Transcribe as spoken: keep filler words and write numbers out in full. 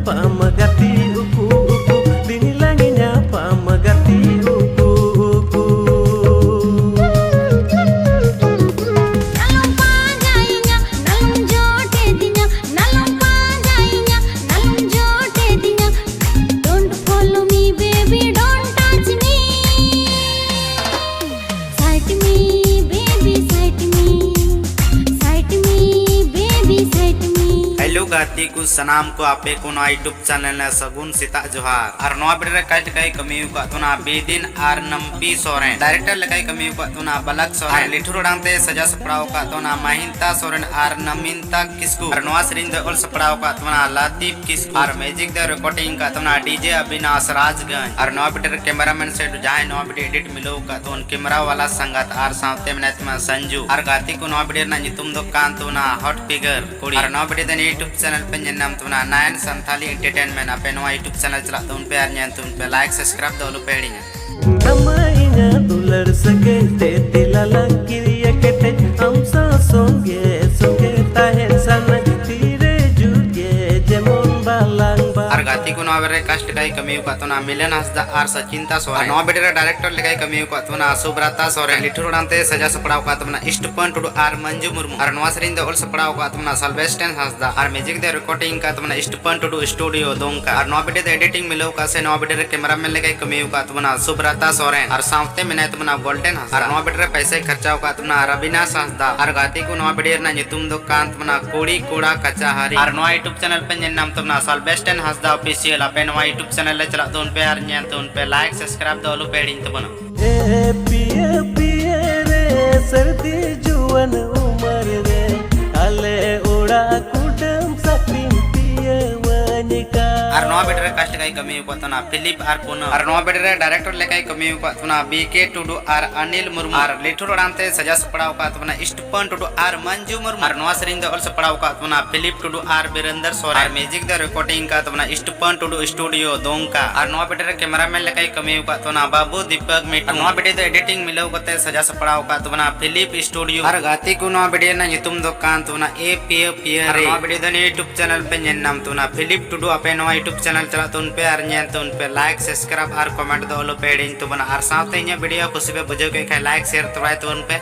ᱯᱟᱢ ᱜᱟᱛᱮ ᱩᱠᱩ ᱩᱠᱩ, ᱫᱤᱱ ᱞᱟᱝ ᱧᱟᱯᱟᱢ ᱜᱟᱛᱮ ᱩᱠᱩ ᱩᱠᱩ᱾ ᱟᱞᱚᱢ ᱯᱟᱸᱡᱟᱭᱤᱧᱟ, ᱟᱞᱚᱢ ᱡᱚᱴᱮᱫᱤᱧᱟ, ᱟᱞᱚᱢ ᱯᱟᱸᱡᱟᱭᱤᱧᱟ, ᱟᱞᱚᱢ ᱡᱚᱴᱮᱫᱤᱧᱟ᱾ Don't follow me, baby, don't touch me. Sight me, baby, sight me. Sight me, baby, sight me. Hello ᱜᱟᱛᱮ ᱠᱚ ᱥᱟᱱᱟᱢ ᱠᱚ, ᱟᱯᱮ ᱠᱚ ᱱᱚᱣᱟ YouTube channel ᱨᱮ ᱥᱟᱹᱜᱩᱱ ᱥᱮᱛᱟᱜ ᱡᱚᱦᱟᱨ᱾ ᱟᱨ ᱱᱚᱣᱟ video ᱨᱮ cast ᱞᱮᱠᱟᱭ ᱠᱟᱹᱢᱤ ᱟᱠᱟᱫ ᱛᱟᱵᱚᱱᱟ ᱵᱤᱫᱤᱱ ᱟᱨ ᱱᱟᱢᱯᱤ ᱥᱚᱨᱮᱱ, director ᱞᱮᱠᱟᱭ ᱠᱟᱹᱢᱤ ᱟᱠᱟᱫ ᱛᱟᱵᱚᱱᱟ ᱵᱟᱞᱟᱠ ᱥᱚᱨᱮᱱ, ᱟᱨ ᱞᱤᱴᱷᱩᱨ ᱟᱲᱟᱝ ᱛᱮ ᱥᱟᱡᱟᱣ ᱥᱟᱯᱲᱟᱣ ᱟᱠᱟᱫ ᱛᱟᱵᱚᱱᱟ ᱢᱟᱦᱤᱱᱛᱟ ᱥᱚᱨᱮᱱ ᱟᱨ ᱱᱟᱢᱤᱱᱛᱟ ᱠᱤᱥᱠᱩ᱾ ᱟᱨ ᱱᱚᱣᱟ ᱥᱮᱨᱮᱧ ᱫᱚ ᱚᱞ ᱥᱟᱯᱲᱟᱣ ᱟᱠᱟᱫ ᱛᱟᱵᱚᱱᱟ ᱞᱟᱛᱤᱯ ᱠᱤᱥᱠᱩ᱾ ᱟᱨ music ᱫᱚ recording ᱟᱠᱟᱫ ᱛᱟᱵᱚᱱᱟ DJ ᱟᱵᱤᱱᱟᱥ ᱨᱟᱡᱽᱜᱚᱸᱡᱽ᱾ ᱟᱨ ᱱᱚᱣᱟ video ᱨᱮ cameraman ᱥᱮ ᱡᱟᱦᱟᱸᱭ ᱱᱚᱣᱟ video edit ᱢᱤᱞᱟᱹᱣ ᱟᱠᱟᱫ ᱛᱟᱵᱚᱱ camera ᱣᱟᱞᱟ ᱥᱟᱸᱜᱟᱛ ᱟᱨ ᱥᱟᱶᱛᱮ ᱢᱮᱱᱟᱭ ᱛᱟᱵᱚᱱᱟ ᱥᱟᱱᱡᱩ᱾ ᱟᱨ ᱜᱟᱛᱮ ᱠᱚ, ᱱᱚᱣᱟ video ᱨᱮᱱᱟᱜ ᱧᱩᱛᱩᱢ ᱫᱚ ᱠᱟᱱ ᱛᱟᱵᱚᱱᱟ Hot Figure ᱠᱩᱲᱤ᱾ ᱟᱨ ᱱᱚᱣᱟ video ᱫᱚ ᱱᱤᱭᱟᱹ YouTube channel ᱯᱮ ᱧᱮᱞ ᱧᱟᱢ ᱛᱟᱵᱚᱱᱟ Nine Santhali Entertainment᱾ ᱟᱯᱮ ᱱᱚᱣᱟ YouTube channel ᱪᱟᱞᱟᱜ ᱛᱟᱵᱚᱱ ᱯᱮ ᱟᱨ ᱧᱮᱞ ᱛᱟᱵᱚᱱ ᱯᱮ, like subscribe ᱫᱚ ᱟᱞᱚ ᱯᱮ ᱦᱤᱲᱤᱧᱟ᱾ ᱟᱢᱟᱜ ᱤᱧᱟᱹᱜ ᱫᱩᱞᱟᱹᱲ ᱥᱟᱹᱜᱟᱹᱭ ᱛᱮ ᱛᱤᱞᱟ ᱞᱟᱝ ᱠᱤᱨᱤᱭᱟ ᱠᱮᱴᱮᱡ, ᱟᱢ ᱥᱟᱶ ᱥᱚᱸᱜᱮ ᱥᱚᱸᱜᱮ ᱛᱟᱦᱮᱱ ᱥᱟᱱᱟ, ᱛᱤᱨᱮ ᱡᱩᱜᱮ ᱡᱮᱢᱚᱱ ᱵᱟᱞᱟᱝ ᱵᱟ᱾ ᱟᱨ ᱜᱟᱛᱮ ᱠᱚ, ᱱᱚᱣᱟ video ᱨᱮ cast ᱞᱮᱠᱟᱭ ᱠᱟᱹᱢᱤ ᱟᱠᱟᱫ ᱛᱟᱵᱚᱱᱟ ᱢᱤᱞᱚᱱ ᱦᱟᱸᱥᱫᱟ ᱟᱨ ᱥᱟᱪᱤᱱᱛᱟ ᱥᱚᱨᱮᱱ᱾ ᱟᱨ ᱱᱚᱣᱟ video ᱨᱮ director ᱞᱮᱠᱟᱭ ᱠᱟᱹᱢᱤ ᱟᱠᱟᱫ ᱛᱟᱵᱚᱱᱟ ᱥᱩᱵᱨᱟᱛᱟ ᱥᱚᱨᱮᱱ᱾ ᱞᱤᱴᱷᱩᱨ ᱟᱲᱟᱝ ᱛᱮ ᱥᱟᱡᱟᱣ ᱥᱟᱯᱲᱟᱣ ᱟᱠᱟᱫ ᱛᱟᱵᱚᱱᱟ ᱤᱥᱴᱯᱟᱱ ᱴᱩᱰᱩ ᱟᱨ ᱢᱚᱧᱡᱩ ᱢᱩᱨᱢᱩ᱾ ᱟᱨ ᱱᱚᱣᱟ ᱥᱮᱨᱮᱧ ᱫᱚ ᱚᱞ ᱥᱟᱯᱲᱟᱣ ᱟᱠᱟᱫ ᱛᱟᱵᱚᱱᱟ ᱥᱟᱞᱵᱮᱥᱴᱮᱱ ᱦᱟᱸᱥᱫᱟ᱾ ᱟᱨ music ᱫᱚ recording ᱟᱠᱟᱫ ᱛᱟᱵᱚᱱᱟ ᱤᱥᱴᱯᱟᱱ ᱴᱩᱰᱩ studio ᱫᱩᱢᱠᱟ᱾ ᱟᱨ ᱱᱚᱣᱟ video ᱫᱚ editing ᱢᱤᱞᱟᱹᱣ ᱟᱠᱟᱫ ᱥᱮ ᱱᱚᱣᱟ video ᱨᱮ cameraman ᱞᱮᱠᱟᱭ ᱠᱟᱹᱢᱤ ᱟᱠᱟᱫ ᱛᱟᱵᱚᱱᱟ ᱥᱩᱵᱨᱟᱛᱟ ᱥᱚᱨᱮᱱ᱾ ᱟᱨ ᱥᱟᱶᱛᱮ ᱢᱮᱱᱟᱭ ᱛᱟᱵᱚᱱᱟ ᱜᱳᱞᱰᱮᱱ ᱦᱟᱸᱥᱫᱟ᱾ ᱟᱨ ᱱᱚᱣᱟ video ᱨᱮ ᱯᱟᱭᱥᱟᱭ ᱠᱷᱚᱨᱪᱟ ᱟᱠᱟᱫ ᱛᱟᱵᱚᱱᱟ ᱨᱟᱵᱤᱱᱟᱥ ᱦᱟᱸᱥᱫᱟ᱾ ᱟᱨ ᱜᱟᱛᱮ ᱠᱚ, ᱱᱚᱣᱟ video ᱨᱮᱱᱟᱜ ᱧᱩᱛᱩᱢ ᱫᱚ ᱠᱟᱱ ᱛᱟᱵᱚᱱᱟ ᱠᱩᱲᱤ ᱠᱚᱲᱟ ᱠᱟᱪᱟᱦᱟᱨᱤ᱾ ᱟᱨ ᱱᱚᱣᱟ YouTube channel ᱯᱮ ᱧᱮᱞ ᱧᱟᱢ ᱛᱟᱵᱚᱱᱟ ᱥᱟᱞᱵᱮᱥᱴᱮᱱ ᱦᱟᱸᱥᱫᱟ Official᱾ ᱟᱯᱮ ᱱᱚᱣᱟ YouTube channel ᱨᱮ ᱪᱟᱞᱟᱜ ᱛᱟᱵᱚᱱ ᱯᱮ ᱟᱨ ᱧᱮᱞ ᱛᱟᱵᱚᱱ ᱯᱮ, like subscribe ᱫᱚ ᱟᱞᱚ ᱯᱮ ᱦᱤᱲᱤᱧ ᱛᱟᱵᱚᱱᱟ᱾ ᱮ ᱯᱤᱭᱟᱹ ᱯᱤᱭᱟᱹ ᱨᱮ ᱥᱟᱹᱨᱫᱤ ᱡᱩᱣᱟᱹᱱ ᱩᱢᱟᱹᱨ ᱨᱮ ᱟᱞᱮ ᱚᱲᱟᱜ ᱠᱩᱰᱟᱹᱢ ᱥᱟᱹᱛᱤᱢ ᱯᱤᱭᱟᱹᱣᱟᱹᱧ ᱠᱟᱱ᱾ ᱟᱨ ᱱᱚᱣᱟ video ᱨᱮ cast ᱞᱮᱠᱟᱭ ᱠᱟᱹᱢᱤ ᱟᱠᱟᱫ ᱛᱟᱵᱚᱱᱟ ᱯᱷᱤᱞᱤᱯ ᱟᱨ ᱯᱩᱱᱟᱢ᱾ ᱟᱨ ᱱᱚᱣᱟ video ᱨᱮ director ᱞᱮᱠᱟᱭ ᱠᱟᱹᱢᱤ ᱟᱠᱟᱫ ᱛᱟᱵᱚᱱᱟ ᱵᱤ ᱠᱮ ᱴᱩᱰᱩ ᱟᱨ ᱟᱱᱤᱞ ᱢᱩᱨᱢᱩ᱾ ᱟᱨ ᱞᱤᱴᱷᱩᱨ ᱟᱲᱟᱝ ᱛᱮ ᱥᱟᱡᱟᱣ ᱥᱟᱯᱲᱟᱣ ᱟᱠᱟᱫ ᱛᱟᱵᱚᱱᱟ ᱤᱥᱴᱯᱟᱱ ᱴᱩᱰᱩ ᱟᱨ ᱢᱟᱱᱡᱩ ᱢᱩᱨᱢᱩ᱾ ᱟᱨ ᱱᱚᱣᱟ ᱥᱮᱨᱮᱧ ᱫᱚ ᱚᱞ ᱥᱟᱯᱲᱟᱣ ᱟᱠᱟᱫ ᱛᱟᱵᱚᱱᱟ ᱯᱷᱤᱞᱤᱯ ᱴᱩᱰᱩ ᱟᱨ ᱵᱤᱨᱮᱱᱫᱚᱨ ᱥᱚᱨᱮᱱ᱾ ᱟᱨ music ᱫᱚ recording ᱟᱠᱟᱫ ᱛᱟᱵᱚᱱᱟ ᱤᱥᱴᱯᱟᱱ ᱴᱩᱰᱩ studio ᱫᱩᱢᱠᱟ᱾ ᱟᱨ ᱱᱚᱣᱟ video ᱨᱮ cameraman ᱞᱮᱠᱟᱭ ᱠᱟᱹᱢᱤ ᱟᱠᱟᱫ ᱛᱟᱵᱚᱱᱟ ᱵᱟᱹᱵᱩ ᱫᱤᱯᱚᱠ ᱢᱤᱴᱷᱩ᱾ ᱟᱨ ᱱᱚᱣᱟ video ᱫᱚ editing ᱢᱤᱞᱟᱹᱣ ᱠᱟᱛᱮ ᱥᱟᱡᱟᱣ ᱥᱟᱯᱲᱟᱣ ᱟᱠᱟᱫ ᱛᱟᱵᱚᱱᱟ ᱯᱷᱤᱞᱤᱯ studio᱾ ᱟᱨ ᱜᱟᱛᱮ ᱠᱚ, ᱱᱚᱣᱟ video ᱨᱮᱱᱟᱜ ᱧᱩᱛᱩᱢ ᱫᱚ ᱠᱟᱱ ᱛᱟᱵᱚᱱᱟ ᱮ ᱯᱤᱭᱟᱹ ᱯᱤᱭᱟᱹ ᱟᱨ ᱨᱮ᱾ ᱱᱚᱣᱟ video ᱫᱚ ᱱᱤᱭᱟᱹ YouTube channel ᱯᱮ ᱧᱮᱞ ᱧᱟᱢ ᱛᱟᱵᱚᱱᱟ ᱯᱷᱤᱞᱤᱯ ᱴᱩᱰᱩ᱾ ᱟᱯᱮ ᱱᱚᱣᱟ YouTube channel ᱪᱟᱞᱟᱜ ᱛᱟᱵᱚᱱ ᱯᱮ ᱟᱨ ᱧᱮᱞ ᱛᱟᱵᱚᱱ ᱯᱮ, like, subscribe ᱟᱨ comment ᱫᱚ ᱟᱞᱚ ᱯᱮ ᱦᱤᱲᱤᱧ ᱛᱟᱵᱚᱱᱟ᱾ ᱟᱨ ᱥᱟᱶᱛᱮ ᱤᱧᱟᱹᱜ video ᱠᱩᱥᱤ ᱯᱮ ᱵᱩᱡᱷᱟᱹᱣ ᱠᱮᱫ ᱠᱷᱟᱱ like, share ᱛᱚᱨᱟᱭ ᱛᱟᱵᱚᱱ ᱯᱮ᱾